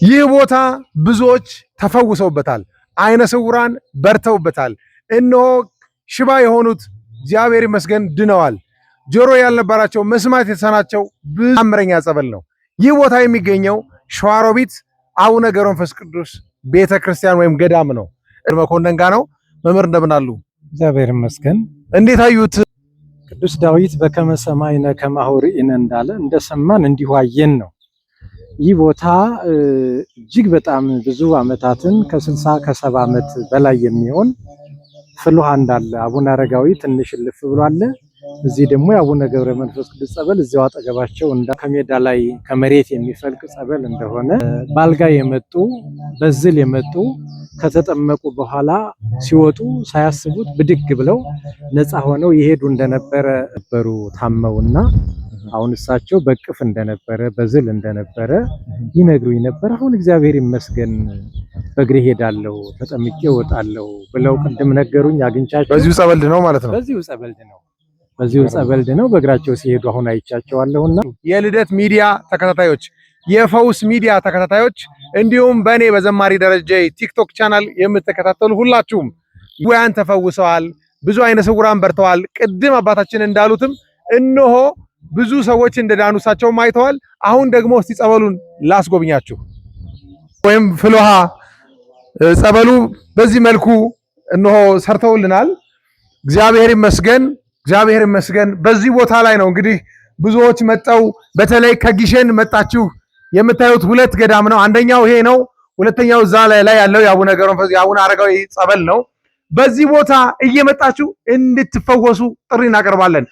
ይህ ቦታ ብዙዎች ተፈውሰውበታል። አይነ ስውራን በርተውበታል። እነሆ ሽባ የሆኑት እግዚአብሔር ይመስገን ድነዋል። ጆሮ ያልነበራቸው መስማት የተሳናቸው ብዙ ታምረኛ ጸበል ነው። ይህ ቦታ የሚገኘው ሸዋሮቢት አቡነ ገብረ መንፈስ ቅዱስ ቤተ ክርስቲያን ወይም ገዳም ነው። መኮንን ጋ ነው። መምህር እንደምን አሉ? እግዚአብሔር ይመስገን። እንዴት አዩት? ቅዱስ ዳዊት በከመ ሰማዕነ ከማሁ ርኢነ እንዳለ እንደሰማን እንዲሁ አየን ነው። ይህ ቦታ እጅግ በጣም ብዙ ዓመታትን ከ60 ከ70 ዓመት በላይ የሚሆን ፍልውሃ እንዳለ አቡነ አረጋዊ ትንሽ እልፍ ብሎ አለ። እዚህ ደግሞ የአቡነ ገብረ መንፈስ ቅዱስ ጸበል እዚያው አጠገባቸው እንዳ ከሜዳ ላይ ከመሬት የሚፈልቅ ጸበል እንደሆነ ባልጋ የመጡ በዝል የመጡ ከተጠመቁ በኋላ ሲወጡ ሳያስቡት ብድግ ብለው ነፃ ሆነው ይሄዱ እንደነበረ ነበሩ ታመውና አሁን እሳቸው በቅፍ እንደነበረ በዝል እንደነበረ ይነግሩኝ ነበር። አሁን እግዚአብሔር ይመስገን በእግሬ ሄዳለሁ ተጠምቄ እወጣለሁ ብለው ቅድም ነገሩኝ። አግኝቻቸው በዚሁ ጸበል ነው ማለት ነው። በዚሁ ጸበል ነው በዚሁ ጸበል ነው በእግራቸው ሲሄዱ አሁን አይቻቸዋለሁና የልደት ሚዲያ ተከታታዮች፣ የፈውስ ሚዲያ ተከታታዮች እንዲሁም በእኔ በዘማሪ ደረጀ ቲክቶክ ቻናል የምትከታተሉ ሁላችሁም ድውያን ተፈውሰዋል፣ ብዙ አይነ ስውራን በርተዋል። ቅድም አባታችን እንዳሉትም እነሆ ብዙ ሰዎች እንደዳኑ እሳቸውም አይተዋል። አሁን ደግሞ እስቲ ጸበሉን ላስጎብኛችሁ። ወይም ፍልውሃ ጸበሉ በዚህ መልኩ እነሆ ሰርተውልናል። እግዚአብሔር ይመስገን፣ እግዚአብሔር ይመስገን። በዚህ ቦታ ላይ ነው እንግዲህ ብዙዎች መጠው በተለይ ከጊሸን መጣችሁ የምታዩት ሁለት ገዳም ነው። አንደኛው ይሄ ነው። ሁለተኛው እዛ ላይ ያለው የአቡነ ገብረ መንፈስ የአቡነ አረጋዊ ጸበል ነው። በዚህ ቦታ እየመጣችሁ እንድትፈወሱ ጥሪ እናቀርባለን።